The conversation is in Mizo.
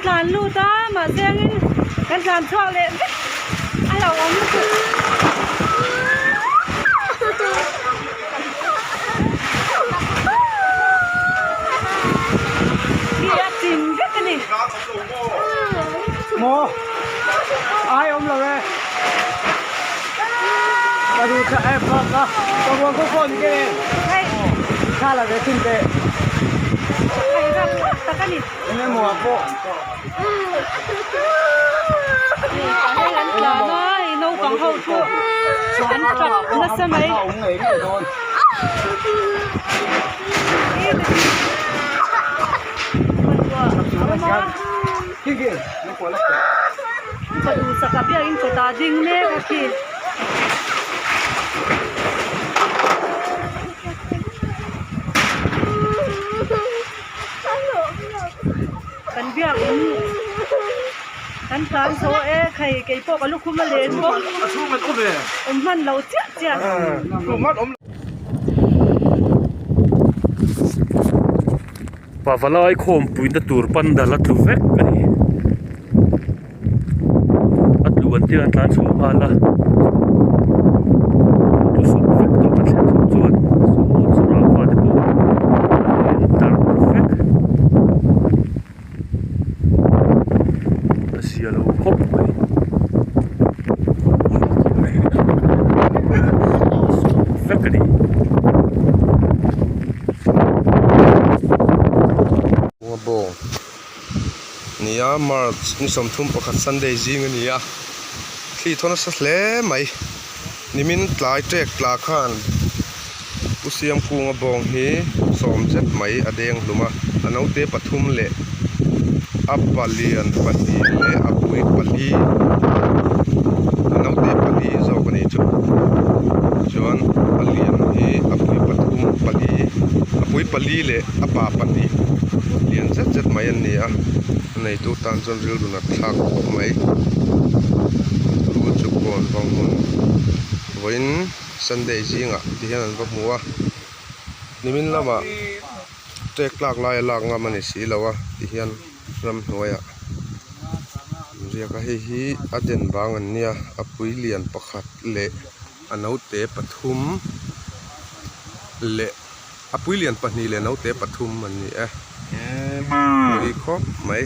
tlan lut a mahse angin kan tlan chhuak leh vek a hlauhawm lutuk. Khi a chim vek a ni. Maw ai awm lo e ka duh tha em ka ka ka ruang ko phone ke Hei tha la ve thin teh hei rap thlak tak a ni. Enge maw ah pawh. Hei an tlan a hei naupang ho chu an tap nasa mai. Ka duhsak a biakin kawtah ding mek a khi. Kan biakin kan tlan zo e khai keipawh ka lukhum a len bawk awm hman lo chiah chiah. Pavalai khawmpuina tur pandal a tlu vek a ni. A tlu an tir an tlan chhuah nghal a, a tlu sawp vek tawh a thlen chhoh chuan saw chu rangva te pawh a in tar vek a zia lo khawp mai. Sawp vek a ni. Nia March ni 31 Sunday zing a ni a, thli thaw nasa hle mai. Nimin tlai tek tla khan Pu Siamkunga bawng hi sawm zet mai a deng hlum a, a naute pathum leh a palian pahnih leh a pui pali a naute pali zawk a ni chu. Chuan a lian hi a pui pathum pali a pui pali leh a pa pahnih lian zet zet mai an ni a, a neitu tan chuan rilru nat thlak khawp mai. Rul chu kawn vang hmun vawiin Sunday zingah ti hian an va hmu a, nimin lamah tek tlak laia lak ngam a ni si lo a ti hian ramhnuaiah an riak a, hei hi a den bang an nia a pui lian pakhat leh a naute pathum leh a pui lian pahnih leh naute pathum an ni e pui khawp mai.